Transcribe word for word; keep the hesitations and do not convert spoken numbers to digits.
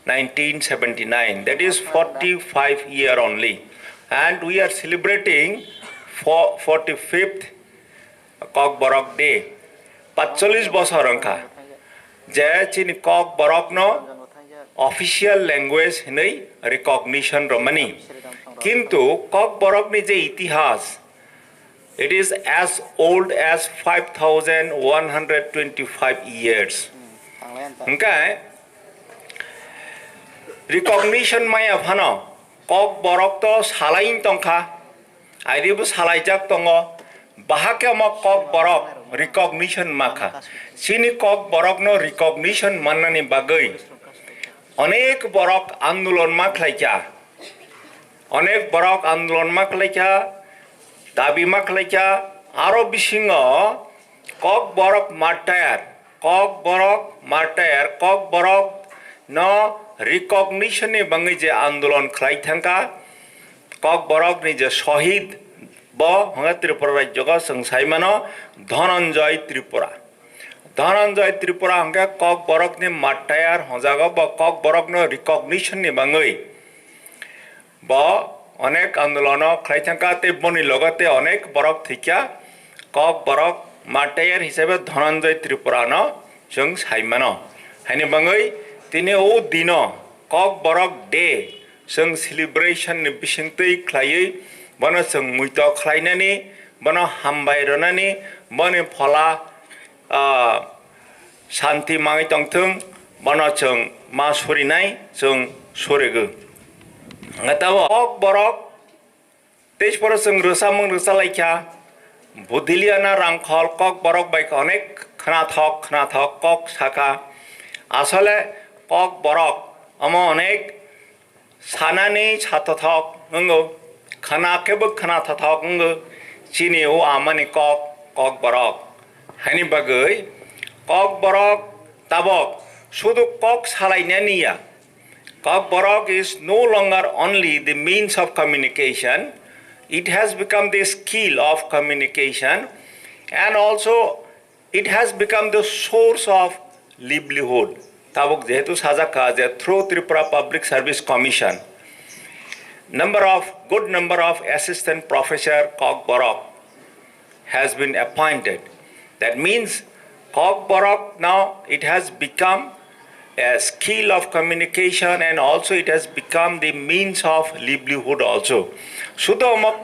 Nineteen seventy-nine, that is forty-five year only, and we are celebrating for forty-fifth Kokborok Day. Patcholish bosor wngkha je chini Kokborokno official language hinwi recognition romani. Kintu Kokborokni je itihas, it is as old as five thousand one hundred twenty-five years. Hwnkhe recognition maya phano Kokborok to salai tongkha, airibo salaijak tongo. Bahai khe omo Kokborok recognition makha. Chini Kokborokno recognition mannani bagwi onek borok andolon ma khlaikha. Onek borok andolon ma khlaikha, dabi ma khlaikha, aro bisingo Kokborok martyr, Kokborok martyr, Kokborok no recognition ni bangwi je andolon khlai thangkha, Kokborok ni je shohid bo hwnga Tripura rajyo o chwng sai mano Dhananjay Tripura. Dhananjay Tripura hwnkhe Kokborok ni martyr hwnjago, bo Kokborok no recognition ni bangwi bo onek andolono khlai thangkha tei boni logo tei onek borok thwikha. Kokborok martyr hisabe Dhananjay Tripura no chwng sai mano. Haini bangwi tini o dino Kokborok Day chwng celebration ni bisingtwi khlaiwi bono chwng muito khlainani, bono hambai rwnani, boni phola ah, shanti mangwi tongthwng, bono chwng ma surinai, chwng surigo. Hwnkhe tabok Kokborok teis poro chwng rwchapmung rwchalaikha, Budhiliana Rangkhol Kokborok bai onek khnathok khnathok kok sakha. Asole Kokborok omo onek sanani sathothok wngo, khna khebo khnathothok wngo, chini o amani kok, Kokborok. Haini bagwi Kokborok tabok sudu kok salainani ya. Kokborok is no longer only the means of communication, it has become the skill of communication, and also it has become the source of livelihood. Tabuk jehetu sajak kha je through Tripura Public Service Commission, number of, good number of assistant professor Kokborok has been appointed. That means Kokborok now it has become a skill of communication and also it has become the means of livelihood also. Sudo omo